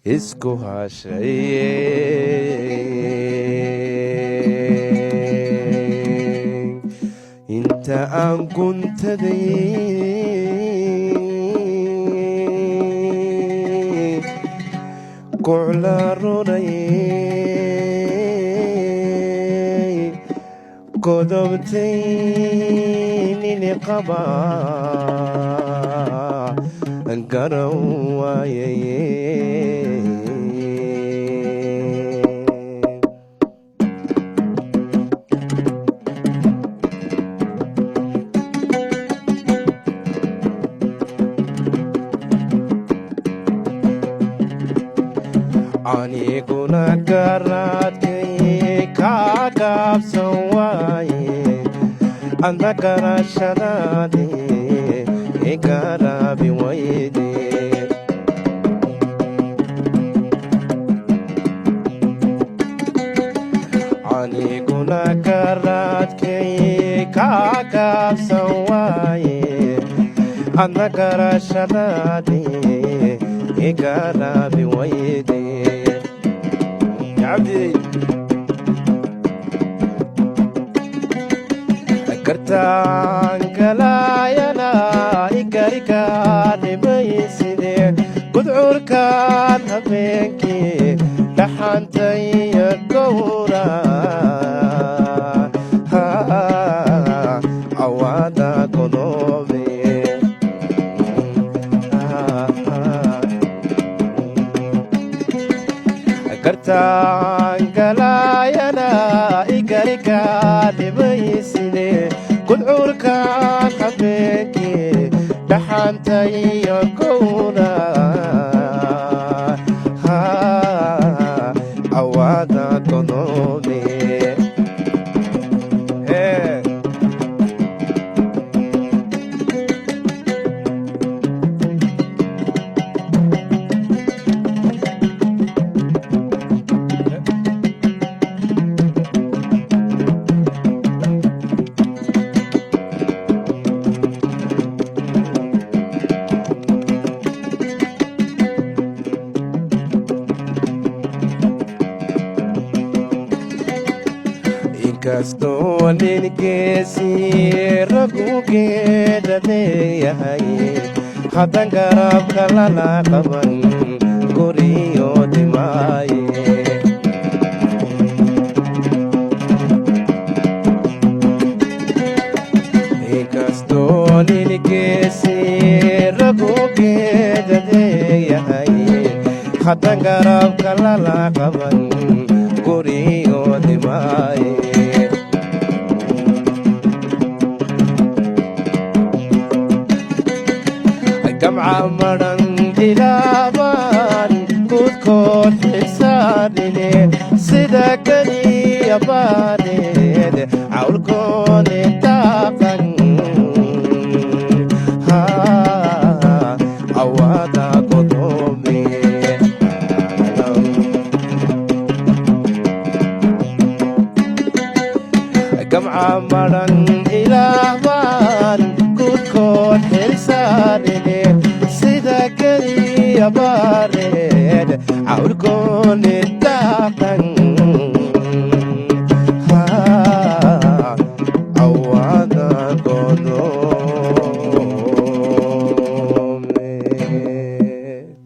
Isku hashay inta aan guntaday, kucla runay, godobtaynini qaba garan waayaye. Aniguna garaadkay kaa gaabsan waaye, adna garashadaadi igaraabi wayde. Aniguna garaadkay kaa gaabsan waaye, adna garashadaadi igaraabi wayde. Cabdi kartaan galaayana igarikaadhimayside, gudcurkaan habeenkii dhaxantaya gowra awaada godoobe. Kartaan galaayana igarikaadhimayside, gudcurkaan habeenkii dhaxantaya gowra awaada godoobe. Inkastoo ningeesii ragugeeda leeyahay, haddan garabka lala qaban guriyo dhimaaye. Inkastoo ningeesii ragugeeda leeyahay, haddan garabka lala qaban guriyo dhimaaye. Gamca maran ilaabaan gudkood xisaanine, sida keliya baaneed cawlkoodi daaqan awaada godoome. Gamca maran ilaabaan gudkood